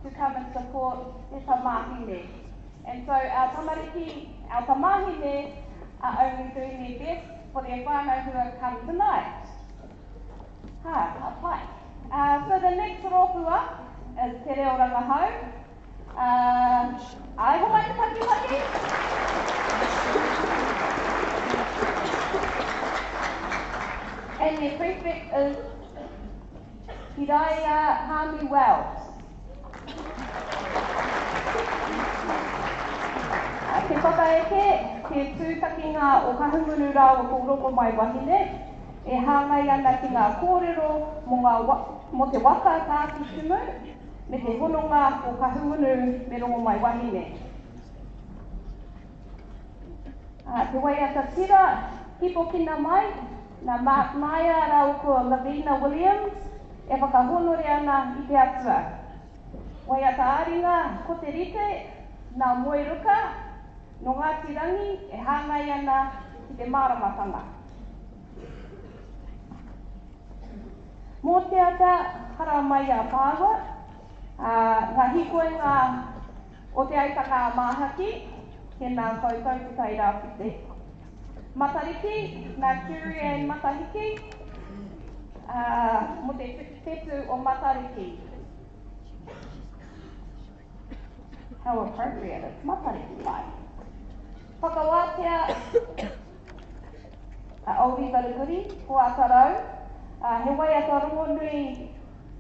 to come and support their tamāhine. And so our tamariki, our tamāhine are only doing their best for their whānau who have come tonight. Ha, ka pai. Uh, so the next rōpū up is Te Reo Rangahau. Uh, ai, homai te pakipaki. And their prefect is Hiraia Hami Wells. Te whakaeke, te tūtakinga o Kahungunu rāua ko Rongomaiwahine, e hāngai ana ki ngā kōrero mō ngā mō te waka Tākitimu me te hononga o Kahungunu me Rongomaiwahine. Te waiata tira, Hīpokina mai, nā Mark Naia rāua ko Lavina Williams e whakahōnore ana i te Atua. Waiata ā-ringa, Ko te rite, nā Moe Ruka, nō Ngāti Rangi e hāngai ana ki te māramatanga. Mōteatea, Haramai a Pāua, ngā hīkoinga o Te Aitanga a Māhaki, tēnā koutou Te Tai Rāwhiti. Matariki, nā Kurianne Matahiki, ā, mō te whetū o Matariki. How appropriate, it's Matariki time. Whakawātea a Oldie But a Goodie, ko Atarau, ā, he waiata rongonui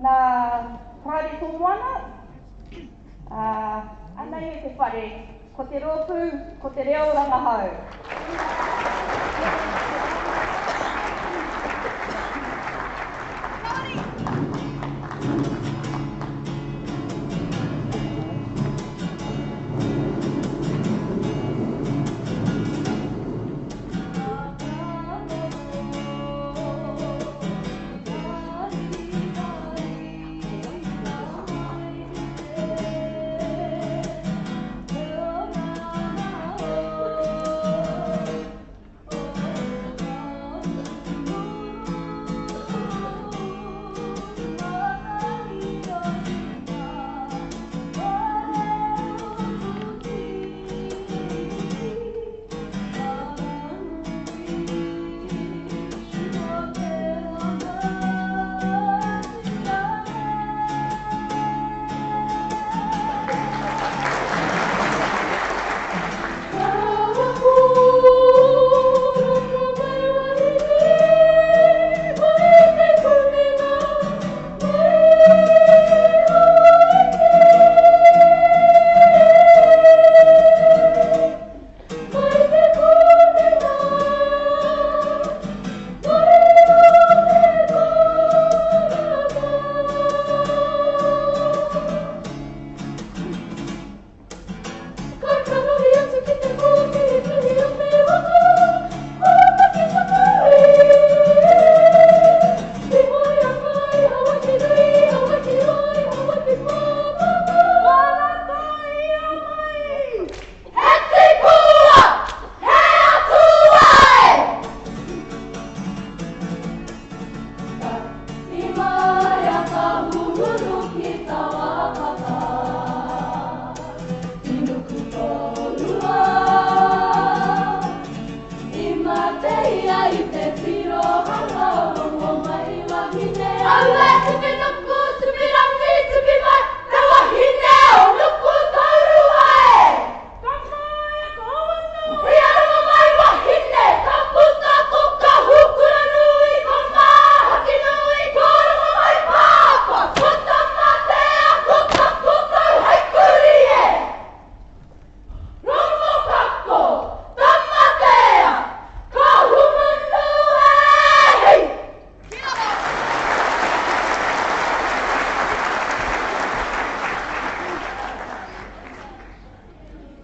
nā Paraire Tōmoana, Ā, anei e te whare, ko te rōpū, ko te reo rangahau.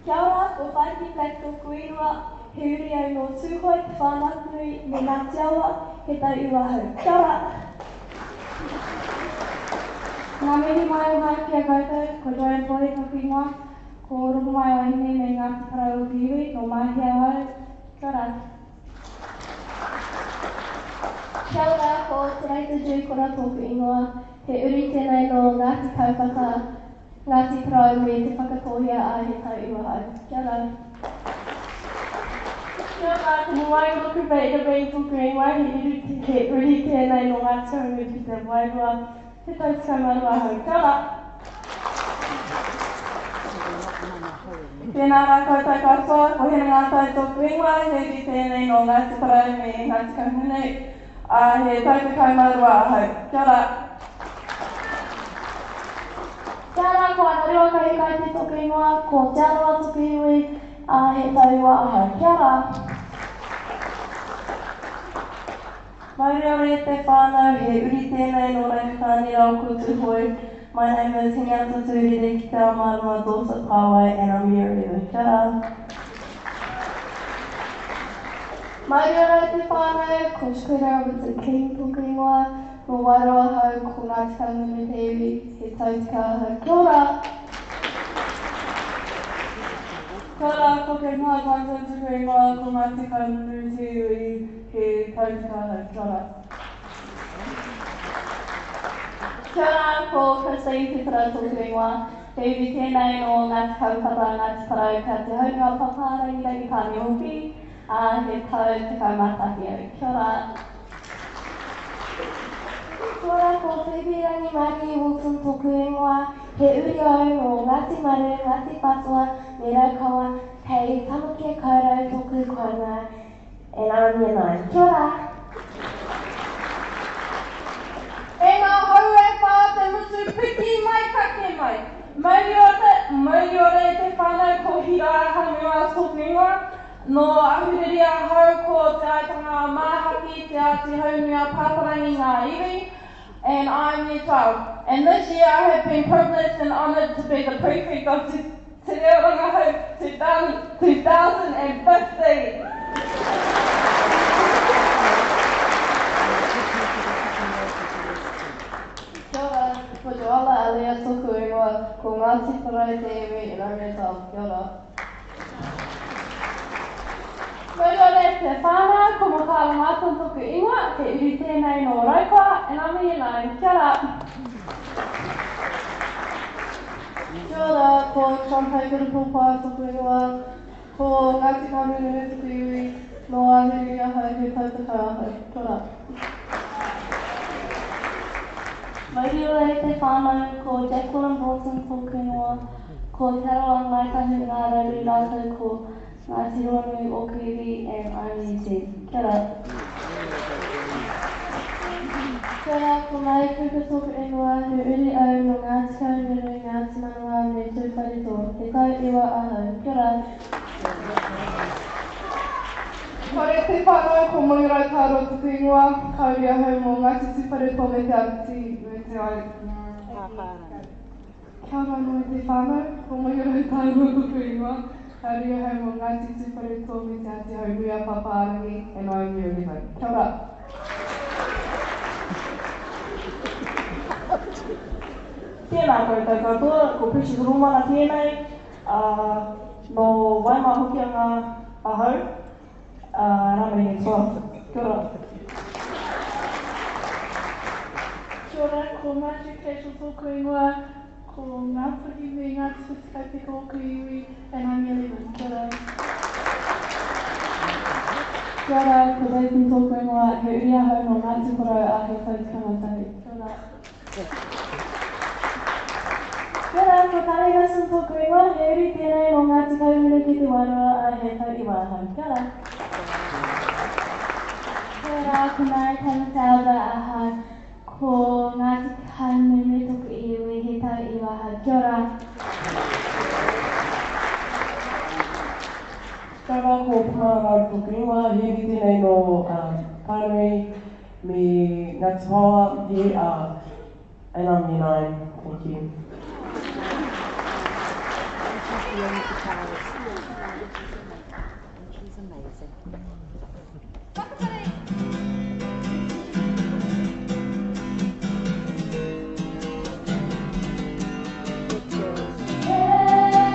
Kia ora, ko Whariki Black tōku ingoa, he uri au nō Tūhoe, Te Whānau-nui me Ngāti Awa, he tau iwa ahau. Kia ora! Ngā mihi mai o Ngāi ki a koutou, ko Joanne Pohe taku ingoa, ko Rongomaiwahine me Ngāti Porou o te iwi, nō Māhia ahau. Kia ora. Kia ora, ko Te Reita Dew Kora tōku ingoa, he uri tēnei nō Ngāti Kaupapa. Ngāti Porou me Te Whakatōhea ā he tau iwa hau. Kia ora. Kia ora, ko Moeroa Kupe Irving tōku ingoa, he uru, he uri tēnei nō Ngāti Kahungunu ki Te Wairoa, he tau 12 ahau. Kia ora. Tēnā rā koutou katoa, ko Hena Ngātai tōku ingoa, he uri tēnei nō Ngāti Porou me Ngāti Kahungunu, ā, he tau 12 ahau. Kia ora. Kia ora, ko Anarewa Kahikaiti tōku ingoa, ko Te Arawa tōku iwi, ā, he tau iwa ahau. Kia ora. Mauri ora e te whānau, he uri tēnei nō Rangitāne rāua ko Tūhoe. My name is Hineata Tūrere ki te ao mārama daughter Pāwai and I'm year 11. Kia ora. Mauri ora e te whānau, ko Shaquita Robertson King tōku ingoa, nō Wairoa ahau, ko Ngāti Kahungunu te iwi, he tau tika ahau. Kia ora! Kia ora, ko Kate Maha Thompson tuku ingoa, ko Ngāti Kahungunu te iwi, he tau tika ahau. Kia ora. Kia ora, ko Christine Pepera tōku ingoa. He iwi tēnei nō Ngāti Kauwhata, Ngāti Porou, Te Āti Haunga, Papārangi, Rangitāne hoki, ā, he tau 11 au. Kia ora. Kia ora, ko Phoebe Rangimarie Wilson tōku ingoa. He uri au nō Ngāti Maru, Ngāti Whātua me Raukawa, kei Tamaki-a-Kaurau tōku kāinga, and I'm year 9. Kia ora! E ngā hau e whā te mutu piki mai kake mai. Mauri ora, mauri ora e te whānau ko Hiraia Hamuā tōku ingoa. Nō Ahuriri ahau ko Te Aitanga a Māhaki, Te Āti Haunui-a-Pāpārangi ngā iwi and I'm year 12. And this year I have been privileged and honoured to be the prefect of Te Te Reo Rangahau 2015. Kia ora, ko Joala Alia toku ingoa, ko Ngāti Porou te iwi and I'm year 12. Kia ora. Mauri ora e te whānau, ko Makaala Martin toku ingoa, he uri tēnei nō Raukawa and I'm a year 9. Kia ora. Kia ora, ko Trump Heikura toku ingoa, ko Ngāti Kahungunu taku iwi, nō Ahuriri ahau, he tau tekau ahau. Kia ora. Mauri ora e te whānau, ko Jacqueline Broughton tōku ingoa, ko Te Arawa Ngāi Tahu Ngā Rauru rātou ko Ngāti Ruanui ōku iwi and I'm year 10. Kia ora. Kia ora, ko Marie Cooper tōku ingoa, he uri au nō Ngāti Kahungunu, Ngāti Manawa me Tūwharetoa. He tau iwa ahau. Kia ora. Kia ora e te whānau, ko Mangirau Tāroa taku ingoa, ka uri ahau mō Ngāti Tūwharetoa me Te Āpiti me Te Kia ora anō e te whānau, ko Mangirau Tāroa taku ingoa, ka uri ahau mō Ngāti Tūwharetoa me Te Āti Haunui-a-Pāpārangi and I'm year 11. Kia ora. Tēnā koutou katoa, ko Precious Romana tēnei, ā, nō Waimā Hokianga ahau, ā, rānei he toa. Kia ora. Kia ora, ko Marjorie Cashel tōku ingoa, ko Ngāpuhi me Ngāti Whitikaipeka ōku iwi, and I'm year 11. Kia ora. Kia ora, ko Daisy tōku ingoa, he uri ahau nō Ngāti Porou ā, he tau 11. Kia ora. Kia ora, ko Tari Wilson tōku ingoa, he uri tēnei nō Ngāti Kahungunu ki Te Wairoa, ā, he tau iwa ahau. Kia ora. Kia ora, ko Mary Tamatauva ahau, ko Ngāti Kahungunu tōku iwi, he tau iwa ahau. Kia ora. Kia ora, ko Pumara Rāuru tōku ingoa, he uri tēnei nō Tainui me Ngāti Paoa, he, and I'm year 9. Thank you. She's amazing. Hey,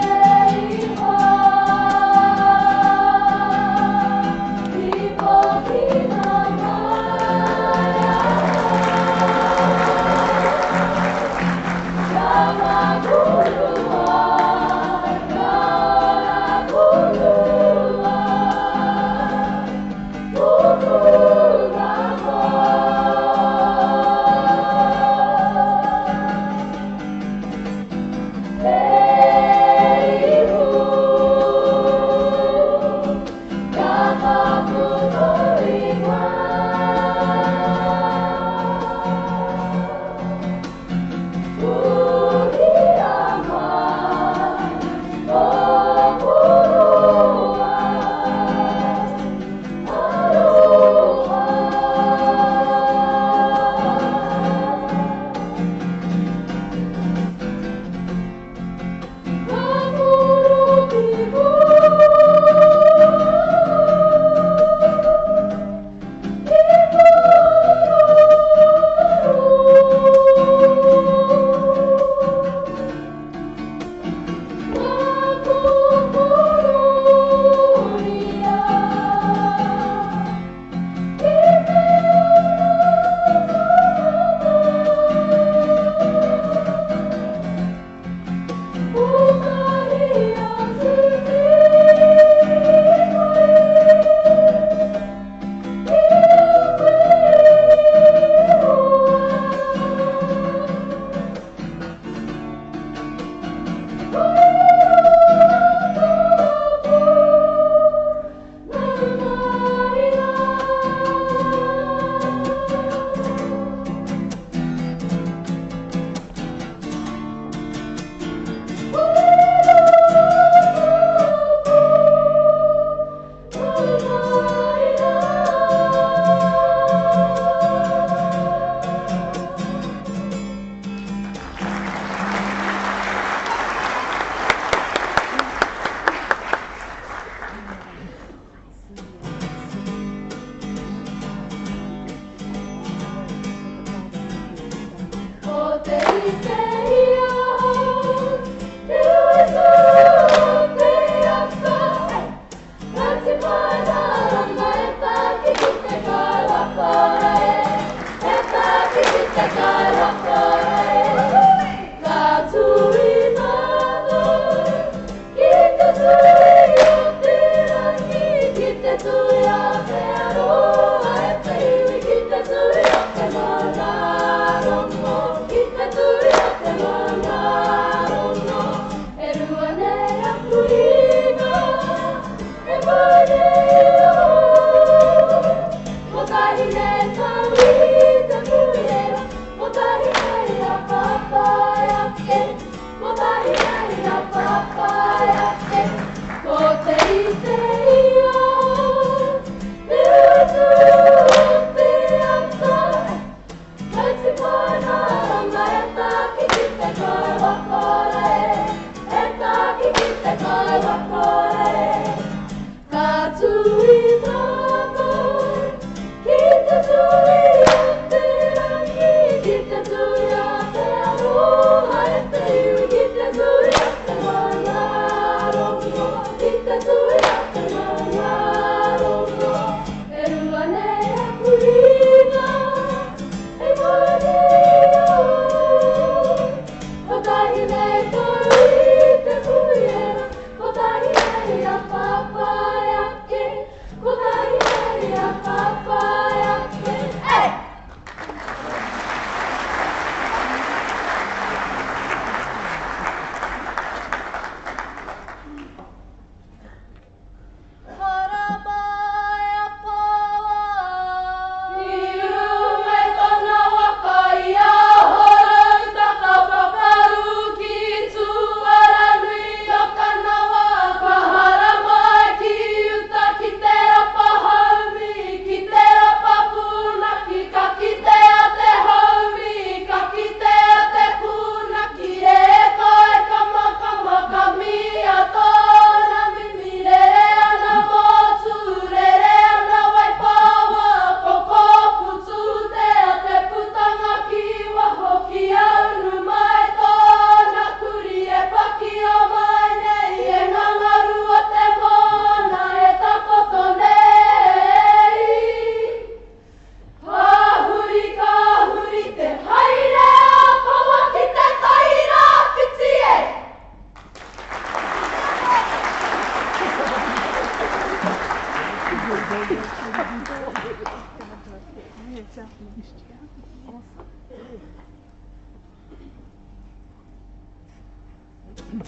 Tirama!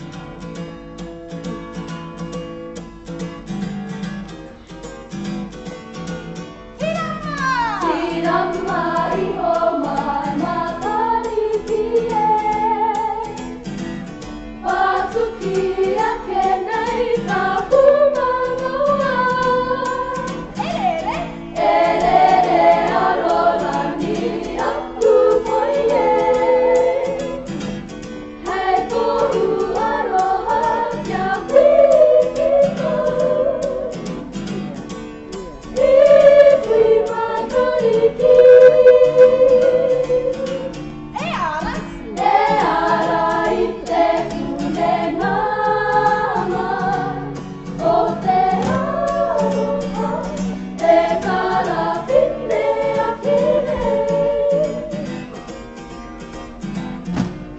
Tirama iho mai Matariki e. Patuki ake nei ka pūmanawa. E rere! E rere arorangi aku poi e. Hei tohu aroha kia whiti Iwi Matariki. E ara! E ara i te pune nama o te aroha e karapine ake nei.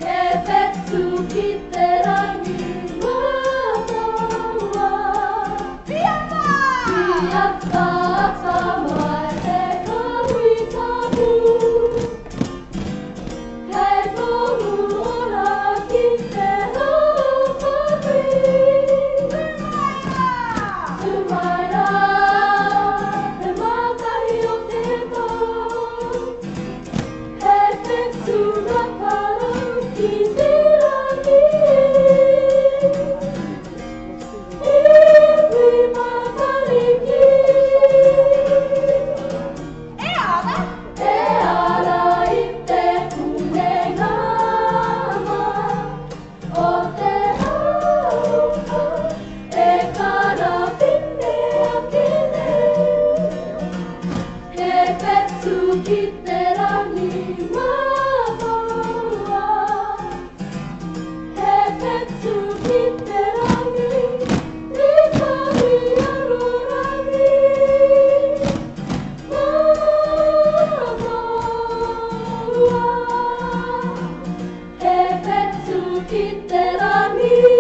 He whetū ki te rangi mātaua. Piata! Piata ata mai te kahui tapu. Hei tohu ora ki te hāpati. Tū mai rā! Tū mai rā, te mātahi o te tau. He whetū raparau ki te rangi e. Iwi Matariki. E ara! E ara i te pune nama o te aroha e karapine ake nei. He whetū ki te rangi mātaua. He whetū ki te rangi, te kahui arorangi. Mātaua. He whetū ki te rangi.